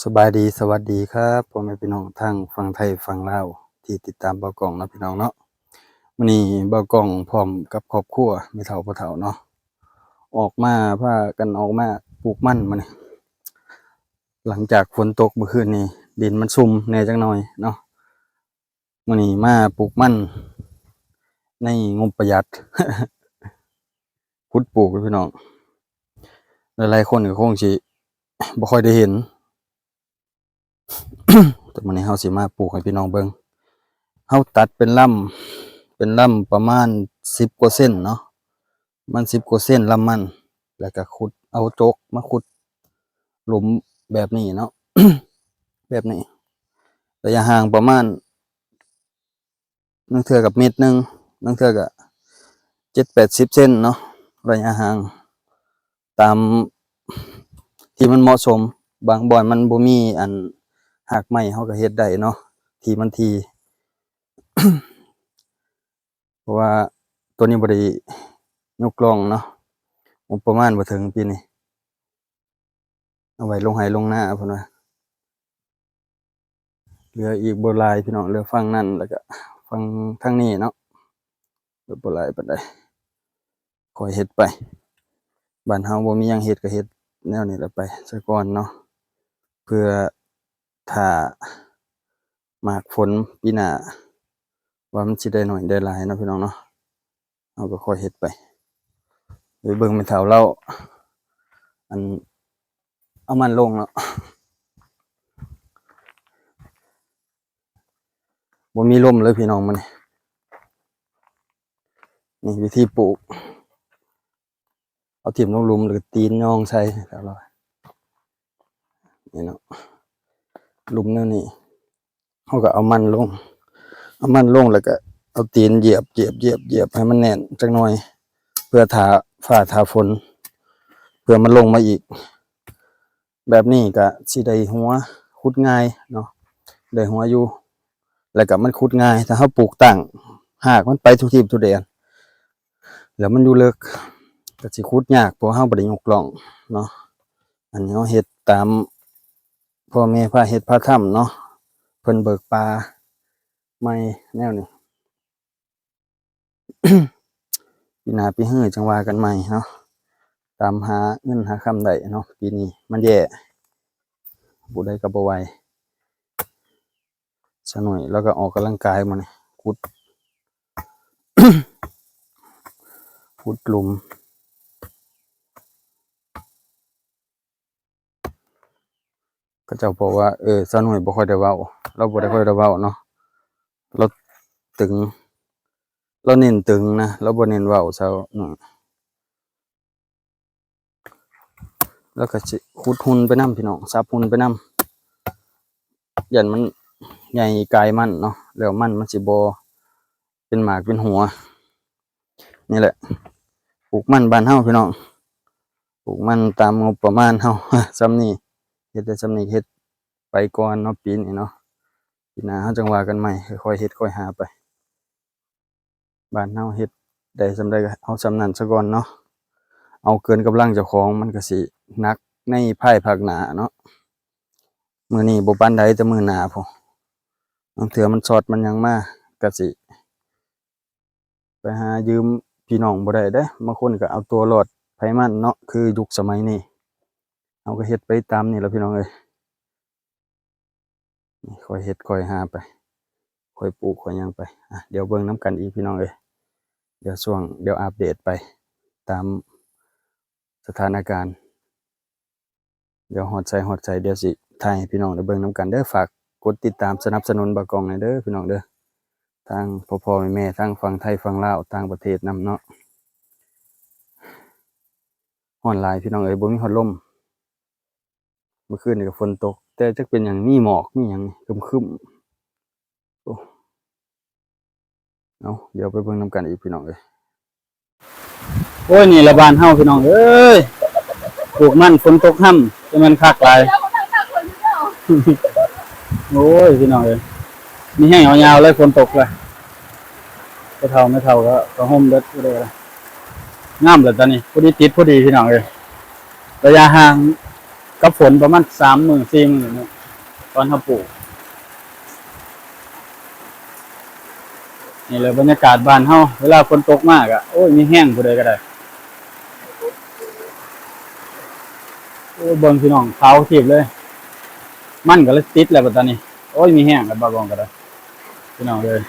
ສະບາຍດີ ສະຫວັດດີຄັບ ພໍ່ແມ່ພີ່ນ້ອງທາງຝັ່ງໄທຝັ່ງລາວ ທີ່ຕິດຕາມບ່າວກ້ອງເນາະ ພີ່ນ້ອງເນາະ. ມື້ນີ້ບ່າວກ້ອງພ້ອມກັບຄອບຄົວ ແມ່ເຖົ້າພໍ່ເຖົ້າເນາະ ອອກມາ ພາກັນອອກມາປູກມັນມື້ນີ້ ຫຼັງຈາກຝົນຕົກມື້ຄືນນີ້ ດິນມັນຊຸ່ມແດ່ຈັກໜ່ອຍເນາະ. ມື້ນີ້ມາປູກມັນໃນງົບປະຢັດ ຂຸດປູກເດ້ພີ່ນ້ອງ. ຫຼາຍໆຄົນກໍຄົງຊິບໍ່ຄ່ອຍໄດ້ເຫັນ ແຕ່ມື້ນີ້ເຮົາຊິມາປູກໃຫ້ພີ່ນ້ອງເບິ່ງ. ເຮົາຕັດເປັນລຳ ເປັນລຳປະມານສິບກວ່າເຊັນເນາະ ປະມານສິບກວ່າເຊັນລຳມັນ ແລ້ວກໍຂຸດ ເອົາຈົກມາຂຸດ ຫຼຸມແບບນີ້ເນາະ ແບບນີ້ ໄລຍະຫ່າງປະມານ ລາງເທື່ອກໍເມັດໜຶ່ງ ລາງເທື່ອກໍເຈັດແປດສິບເຊັນເນາະ ໄລຍະຫ່າງຕາມທີ່ມັນເໝາະສົມ. ບາງບ່ອນມັນບໍ່ມີອັນຮາກໄມ້ ເຮົາກໍເຮັດໄດ້ເນາະ ທີ່ມັນທີ່ ເພາະວ່າໂຕນີ້ບໍ່ໄດ້ຍົກລ່ອງເນາະ ງົບປະມານບໍ່ເຖິງປີນີ້ ເອົາໄວ້ລົງໄຮ່ລົງນາເພິ່ນວ່າ. ເຫຼືອອີກບໍ່ຫຼາຍພີ່ນ້ອງ ເຫຼືອຝັ່ງນັ້ນ ແລ້ວກະຝັ່ງທາງນີ້ເນາະ ເຫຼືອບໍ່ຫຼາຍປານໃດ ຄ່ອຍເຮັດໄປ. ບ້ານເຮົາບໍ່ມີຫຍັງເຮັດ ກໍເຮັດແນວນີ້ແຫຼະໄປຊະກ່ອນເນາະ ເພື່ອຖ້າໝາກຝົນປີໜ້າ ວ່າມັນຊິໄດ້ໜ້ອຍໄດ້ຫຼາຍເນາະ ພີ່ນ້ອງເນາະ. ເຮົາກໍຄ່ອຍເຮັດໄປ ໄປເບິ່ງແມ່ເຖົ້າລາວ ອັນ ເອົາມັນລົງເນາະ ບໍ່ມີລົມເລີຍພີ່ນ້ອງມື້ນີ້. ນີ້ວິທີປູກ ເອົາຖິ້ມລົງຫຼຸມ ແລ້ວກໍຕີນຍ່ອງໃສ່ ນີ້ເນາະ ຫຼຸມແນວນີ້ ເຮົາກໍເອົາມັນລົງ ເອົາມັນລົງ ແລ້ວກໍເອົາຕີນຢຽບ ຢຽບ ຢຽບ ຢຽບໃຫ້ມັນແໜ້ນຈັກໜ່ອຍ ເພື່ອຖ້າຟ້າຖ້າຝົນ ເພື່ອມັນລົງມາອີກ. ແບບນີ້ກໍຊິໄດ້ຫົວ ຂຸດງ່າຍເນາະ ໄດ້ຫົວຢູ່ ແລ້ວກໍມັນຂຸດງ່າຍ. ຖ້າເຮົາປູກຕັ້ງ ຮາກມັນໄປທຸກທີບທຸກແດນ ແລ້ວມັນຢູ່ເລິກ ກໍຊິຂຸດຍາກ ເພາະເຮົາບໍ່ໄດ້ຍົກລ່ອງເນາະ. ອັນນີ້ເຮົາເຮັດຕາມພໍ່ແມ່ພາເຮັດພາທຳເນາະ ເພິ່ນເບີກປ່າໃໝ່ແນວນີ້. ປີໜ້າປີຮືຈັ່ງວ່າກັນໃໝ່ເນາະ ຕາມຫາເງິນຫາຄຳໄດ້ເນາະ. ປີນີ້ມັນແຍ່ ຜູ້ໃດກໍບໍ່ໄຫວ. ສາວໜ້ອຍລາວກໍອອກກຳລັງກາຍມື້ນີ້ ຂຸດ ຂຸດຫຼຸມ. ເຂົາເຈົ້າບອກວ່າ ເອີ ສາວໜ້ອຍບໍ່ຄ່ອຍໄດ້ເວົ້າ ລາວບໍ່ໄດ້ຄ່ອຍໄດ້ເວົ້າເນາະ ລາວຕຶງ ລາວເນັ້ນຕຶງນະ ລາວບໍ່ເນັ້ນເວົ້າ ສາວໜ້ອຍ. ແລ້ວກໍຊິຂຸດຮຸ່ນໄປນຳ ພີ່ນ້ອງ ສັບຮຸ່ນໄປນຳ ຢ້ານມັນໃຫຍ່ກາຍມັນເນາະ ແລ້ວມັນ ມັນຊິບໍ່ເປັນໝາກເປັນຫົວ. ນີ້ແຫຼະ ປູກມັນບ້ານເຮົາ ພີ່ນ້ອງ ປູກມັນຕາມງົບປະມານເຮົາ ສ່ຳນີ້ ເຮັດໄດ້ສ່ຳນີ້ ເຮັດໄປກ່ອນເນາະ ປີນີ້ເນາະ. ປີໜ້າເຮົາຈັ່ງວ່າກັນໃໝ່ ຄ່ອຍເຮັດຄ່ອຍຫາໄປ. ບ້ານເຮົາເຮັດໄດ້ສ່ຳໃດກໍເອົາສ່ຳນັ້ນສາກ່ອນເນາະ. ເອົາເກີນກຳລັງເຈົ້າຂອງ ມັນກໍຊິໜັກໃນພາຍພາກໜ້າເນາະ. ມື້ນີ້ບໍ່ປານໃດ ແຕ່ມື້ໜ້າພຸ້ນ ບາງເທື່ອມັນຊັອດມັນຫຍັງມາ ກໍຊິໄປຫາຢືມພີ່ນ້ອງບໍ່ໄດ້ເດ້. ບາງຄົນກໍເອົາຕົວລອດໃຜມັນເນາະ ຄືຍຸກສະໄໝນີ້. ເຮົາກໍເຮັດໄປຕາມນີ້ລະ ພີ່ນ້ອງເອີຍ. ນີ້ ຄ່ອຍເຮັດຄ່ອຍຫາໄປ ຄ່ອຍປູກຄ່ອຍຫຍັງໄປ. ອ່ະ ດຽວເບິ່ງນຳກັນອີກ ພີ່ນ້ອງເອີຍ. ດຽວຊ່ວງ ດຽວອັບເດດໄປຕາມສະຖານະການ. ດຽວຮອດໃສຮອດໃສ ດຽວຊິຖ່າຍໃຫ້ພີ່ນ້ອງໄດ້ເບິ່ງນຳກັນເດີ. ຝາກກົດຕິດຕາມສະໜັບສະໜູນບ່າວກ້ອງແດ່ເດີ ພີ່ນ້ອງເດີ. ທັງພໍ່ໆແມ່ໆ ທັງຝັ່ງໄທຝັ່ງລາວ ຕ່າງປະເທດນຳເນາະ. ຮ້ອນຫຼາຍ ພີ່ນ້ອງເອີຍ ບໍ່ມີຮອດລົມ. ເມື່ອຄືນນີ້ກໍຝົນຕົກ ແຕ່ຈັກເປັນຫຍັງ ມີໝອກມີຫຍັງຄຶ້ມໆ. ໂອ້ ເອົາ ດຽວໄປເບິ່ງນຳກັນອີກ ພີ່ນ້ອງເອີຍ. ໂອ້ຍ ນີ້ລະບ້ານເຮົາ ພີ່ນ້ອງເອີຍ ປູກມັນ ຝົນຕົກຮຳ ຈະແມ່ນຄັກຫຼາຍ. ໂອ້ຍ ພີ່ນ້ອງເອີຍ ມີແຮງເອົາຍາວເລີຍ ຝົນຕົກລະ. ຜູ້ເຖົ້າແມ່ເຖົ້າກໍ ກໍຮົ່ມເບິດຜູ້ໃດກໍໄດ້. ງາມລະຕອນນີ້ ພໍດີຕິດພໍດີ ພີ່ນ້ອງເອີຍ. ໄລຍະຫ່າງ ກັບຝົນປະມານສາມມື້ສີ່ມື້ເນາະ ຕອນເຮົາປູກ. ນີ້ແຫຼະບັນຍາກາດບ້ານເຮົາ ເວລາຝົນຕົກມາກະ ໂອ້ຍ ມີແຮງຜູ້ໃດກະໄດ້. ໂອ້ຍ ເບິ່ງພີ່ນ້ອງ ຂາວເຂຍບເລີຍ ມັນກະເລີຍຕິດແລ້ວບັດຕານີ້. ໂອ້ຍ ມີແຮງແລ້ວ ບາວກອງກະໄດ້. ພີ່ນ້ອງເອີຍ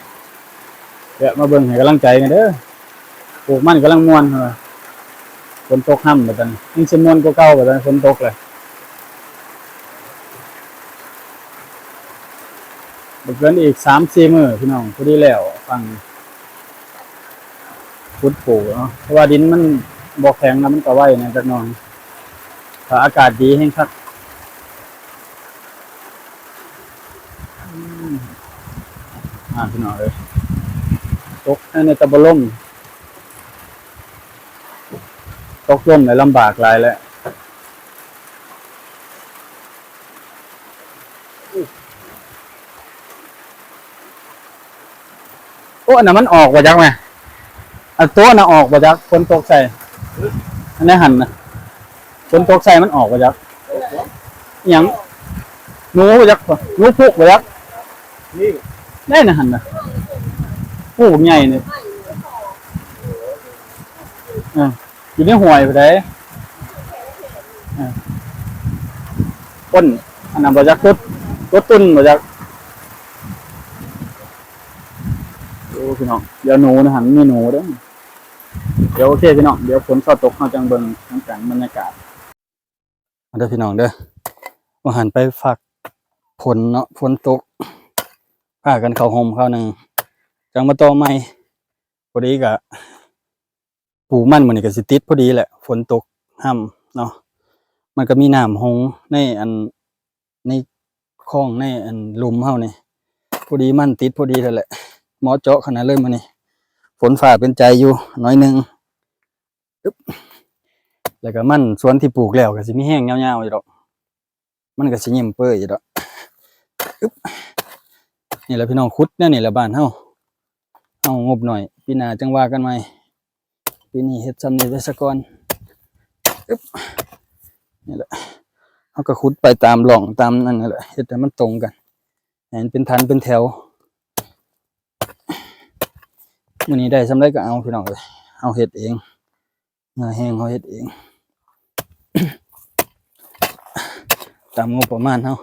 ແວະມາເບິ່ງໃຫ້ກຳລັງໃຈກັນເດີ. ປູກມັນກຳລັງມ່ວນ ເອີ ຝົນຕົກຮຳ ບາດນີ້ ຍັງຊິມ່ວນກວ່າເກົ່າ ບາດນີ້ຝົນຕົກແລ້ວ. ບໍ່ເກີນອີກສາມສີ່ມື້ ພີ່ນ້ອງ ພໍດີແລ້ວ ຝັ່ງຂຸດປູກເນາະ ເພາະວ່າດິນມັນບໍ່ແຂງ ແລ້ວມັນກະໄວແດ່ຈັກໜ່ອຍ ຖ້າອາກາດດີແຮງຄັກ. ອືມ ອ່າ ພີ່ນ້ອງເອີຍ ຕົກໃຫ້ແດ່ ແຕ່ບໍ່ລົງ ຕົກລົງແລ້ວລຳບາກຫຼາຍແຫຼະ. ໂອ້ ອັນນັ້ນມັນອອກບໍ່ຈັກແມະ ອັນໂຕນັ້ນອອກບໍ່ຈັກ ຝົນຕົກໃສ່ ອັນໃນຫັ້ນນະ ຝົນຕົກໃສ່ມັນອອກບໍ່ຈັກ. ອີ່ຫຍັງ ໜູບໍ່ຈັກ ໜູພຸກບໍ່ຈັກ ນີ້ ໄດ້ໃນຫັ້ນນະ ໂອ້ ບັກໃຫຍ່ນີ້ ເອີ ຢູ່ໃນຫ້ວຍພຸ້ນໃດ໋ ເອີ ຄົນອັນນັ້ນບໍ່ຈັກ ຕົວ ຕົວຕຸ່ນບໍ່ຈັກ. ໂອ້ ພີ່ນ້ອງ ດຽວໜູນະຫັ້ນ ມີໜູເດີ. ດຽວໂອເຄພີ່ນ້ອງ ດຽວຝົນຊອດຕົກ ເຮົາຈັ່ງເບິ່ງນຳກັນບັນຍາກາດ. ມາເດີພີ່ນ້ອງເດີ ວ່າຫັ້ນໄປຟັກຝົນເນາະ ຝົນຕົກ ພາກັນເຂົ້າຮົ່ມຄາວໜຶ່ງ ຈັ່ງມາຕໍ່ໃໝ່. ພໍດີກະປູກມັນມື້ນີ້ກະຊິຕິດພໍດີແຫຼະ ຝົນຕົກຮຳເນາະ ມັນກະມີນ້ຳຫົງໃນອັນ ໃນຄອງໃນອັນຫຼຸມເຮົານີ້ ພໍດີມັນຕິດພໍດີຫັ້ນແຫຼະ ເໝາະເຈາະຂະໜາດເລີຍມື້ນີ້ ຝົນຟ້າເປັນໃຈຢູ່ໜ້ອຍໜຶ່ງ. ອຶບ ແລ້ວກະມັນສວນທີ່ປູກແລ້ວກະຊິມີແຮງຍາວໆຢູ່ດອກ ມັນກະຊິຍິ້ມເປີຢູ່ດອກ. ອຶບ ນີ້ແຫຼະພີ່ນ້ອງ ຂຸດແນວນີ້ແຫຼະບ້ານເຮົາ ເຮົາງົບໜ້ອຍ ປີໜ້າຈັ່ງວ່າກັນໃໝ່ ປີນີ້ເຮັດຊ່ຳນີ້ໄວ້ສາກ່ອນ. ອຶບ ນີ້ແຫຼະ ເຮົາກະຂຸດໄປຕາມຮ່ອງຕາມນັ້ນແຫຼະ ເຮັດໃຫ້ມັນຕົງກັນ ໃຫ້ມັນເປັນຖັນເປັນແຖວ. ມື້ນີ້ໄດ້ຊ່ຳໃດກະເອົາພີ່ນ້ອງເອີຍ ເຮົາເຮັດເອງ ເຫື່ອແຮງເຮົາເຮັດເອງ ຕາມງົບປະມານເຮົາ.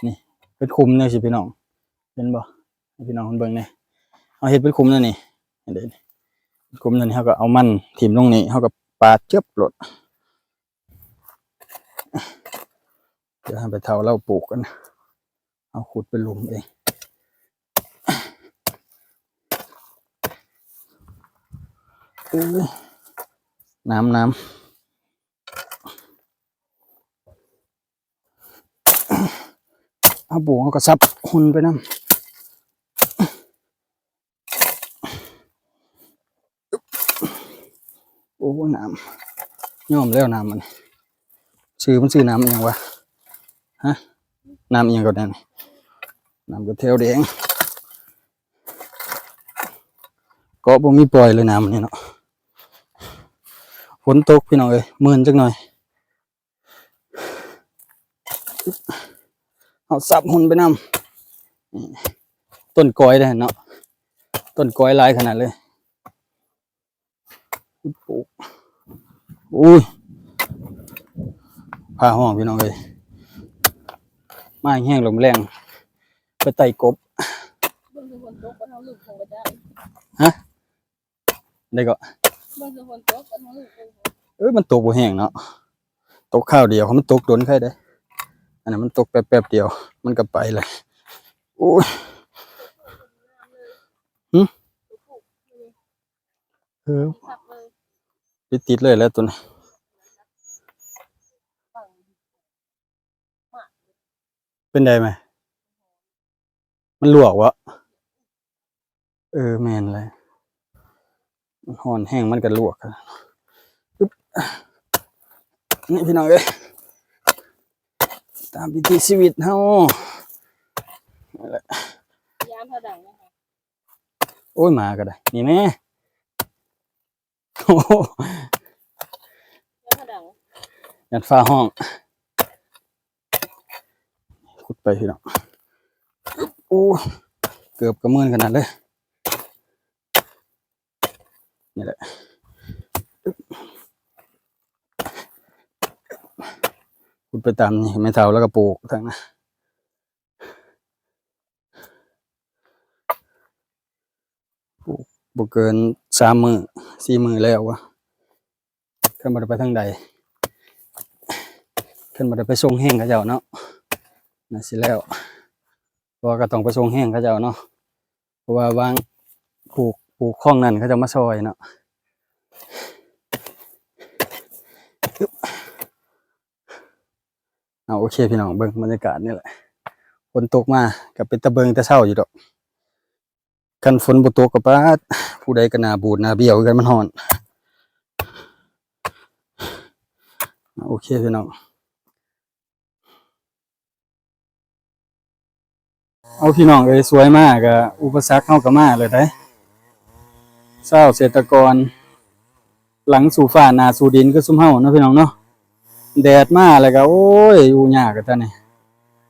ນີ້ເປັນຂຸມແນວຊີ້ພີ່ນ້ອງ ເຫັນບໍ່ ໃຫ້ພີ່ນ້ອງເພິ່ນເບິ່ງແດ່ ເຮົາເຮັດເປັນຂຸມແນວນີ້ ເຫັນເດ້ ເປັນຂຸມແນວນີ້ ເຮົາກະເອົາມັນຖິ້ມລົງນີ້ ເຮົາກະປາດຈຶບໂລດ. ດຽວໃຫ້ໄປເຖົ້າລາວປູກກັນ ເຮົາຂຸດເປັນຫຼຸມເອງ. ໂອ້ຍ ນ້ຳ ນ້ຳ ເຮົາປູກເຮົາກະສັບຮຸ່ນໄປນຳ. ໂອ້ ນ້ຳ ຍອມແລ້ວ ນ້ຳມັນ ຊື່ມັນຊື່ນ້ຳອີ່ຫຍັງວະ ຮະ ນ້ຳອີ່ຫຍັງກະແນ່ ນ້ຳກະແຖວແດງ ເກາະບໍ່ມີປ່ອຍເລີຍນ້ຳນີ້ເນາະ. ຝົນຕົກພີ່ນ້ອງເອີຍ ມື່ນຈັກໜ້ອຍ ເຮົາສັບຮຸ່ນໄປນຳ. ຕົ້ນກ້ອຍເດ້ເນາະ ຕົ້ນກ້ອຍຫຼາຍຂະໜາດເລີຍ. ໂອ້ຍ ຟ້າຮ້ອງພີ່ນ້ອງເອີຍ ມາແຮງລົມແຮງ ໄປໄຕ່ກົບ ເບິ່ງຄືຝົນຕົກ ບໍ່ທັນລຶກຂອງກະຈາຍ ຮະ ໄດ້ເກາະ ເບິ່ງຄືຝົນຕົກ ບໍ່ທັນລຶກຂອງ ເອີ ມັນຕົກບໍ່ແຮງເນາະ ຕົກຄາວດຽວ ຄັນມັນຕົກດົນໄຄເດ້ ອັນນັ້ນມັນຕົກແປັບໆດຽວ ມັນກະໄປເລີຍ. ໂອ້ຍ ຫຶ ເອີ ຕິດໆເລີຍແຫຼະໂຕນີ້ ເປັນໃດແມະ ມັນລວກເບາະ ເອີ ແມ່ນແຫຼະ ມັນຮ້ອນແຮງມັນກະລວກ ອຶບ ນີ້ພີ່ນ້ອງເອີຍ ຕາມວິຖີຊີວິດເຮົາ ນີ້ແຫຼະ ຍາມເຮົາດັງນະຄະ ໂອ້ຍ ໝາກະໄດ້ ນີ້ແມະ ໂອ້ໂຫ ຍາມເຮົາດັງ ຍັດຝາຫ້ອງ ຂຸດໄປພີ່ນ້ອງ. ໂອ້ ເກືອບກະເມີນຂະໜາດເລີຍ. ນີ້ແຫຼະ ຂຸດໄປຕາມນີ້ ແມ່ເຖົ້າລາວກະປູກທາງນັ້ນ ປູກບໍ່ເກີນສາມມື້ ສີ່ມື້ແລ້ວວະ. ຄັນບໍ່ໄດ້ໄປທາງໃດ ຄັນບໍ່ໄດ້ໄປສົ່ງແຮງເຂົາເຈົ້າເນາະ ໜ້າຊິແລ້ວ ເພາະວ່າກະຕ້ອງໄປສົ່ງແຮງເຂົາເຈົ້າເນາະ ເພາະວ່າວາງ ປູກ ປູກຂອງນັ້ນເຂົາເຈົ້າມາຊ່ອຍເນາະ. ເອົາ ໂອເຄພີ່ນ້ອງ ເບິ່ງບັນຍາກາດນີ້ແຫຼະ ຝົນຕົກມາກະເປັນຕາເບິ່ງແຕ່ເຊົ້າຢູ່ດອກ. ຄັນຝົນບໍ່ຕົກກະປາດ ຜູ້ໃດກະໜ້າບູດໜ້າບ້ຽວຄືກັນ ມັນຮ້ອນ. ໂອເຄພີ່ນ້ອງ ເອົາ ພີ່ນ້ອງເອີຍ ສວຍມາກະ ອຸປະສັກເຮົາກະມາແລ້ວໃດ໋ ຊາວເສດຖະກອນ ຫຼັງສູ້ຟ້າໜ້າສູ້ດິນຄືຊຸມເຮົາເນາະ ພີ່ນ້ອງເນາະ. ແດດມາແລ້ວກະ ໂອ້ຍ ຢູ່ຍາກແລ້ວຕອນນີ້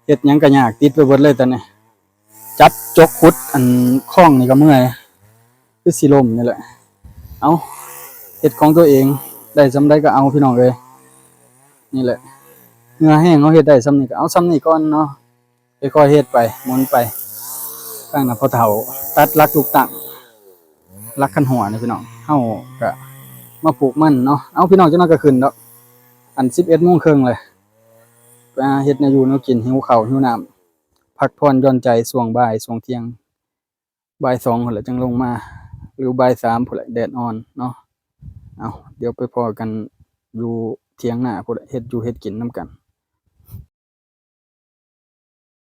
ເຮັດຫຍັງກະຍາກ ຕິດໄປເບິດເລີຍຕອນນີ້. ຈັບຈົກຂຸດອັນຄອງນີ້ກະເມື່ອຍ ຄືຊິລົ້ມນີ້ແຫຼະ. ເອົາ ເຮັດຂອງຕົວເອງ ໄດ້ສ່ຳໃດກະເອົາ ພີ່ນ້ອງເອີຍ. ນີ້ແຫຼະ ເຫື່ອແຮງເຮົາເຮັດໄດ້ສ່ຳນີ້ກະເອົາສ່ຳນີ້ກ່ອນເນາະ. ຄ່ອຍໆເຮັດໄປ ໝູນໄປ. ທາງນັ້ນພໍ່ເຖົ້າຕັດຫຼັກລູກຕັ້ງ ຫຼັກຄັນຫົວນີ້ພີ່ນ້ອງ ເຮົາກະມາປູກມັນເນາະ. ເອົາ ພີ່ນ້ອງ ຈັກໜ້ອຍກະຂຶ້ນດອກ ອັນສິບເອັດໂມງເຄິ່ງແລ້ວ ໄປຫາເຮັດແນວຢູ່ແນວກິນ ຫິວເຂົ້າຫິວນ້ຳ ພັກຜ່ອນຢ່ອນໃຈຊ່ວງບ່າຍ ຊ່ວງທ່ຽງ ບ່າຍສອງພຸ້ນແຫຼະ ຈັ່ງລົງມາ ຫຼືບ່າຍສາມພຸ້ນແຫຼະ ແດດອ່ອນເນາະ. ເອົາ ດຽວໄປພໍ້ກັນຢູ່ຖຽງນາພຸ້ນແຫຼະ ເຮັດຢູ່ເຮັດກິນນຳກັນ.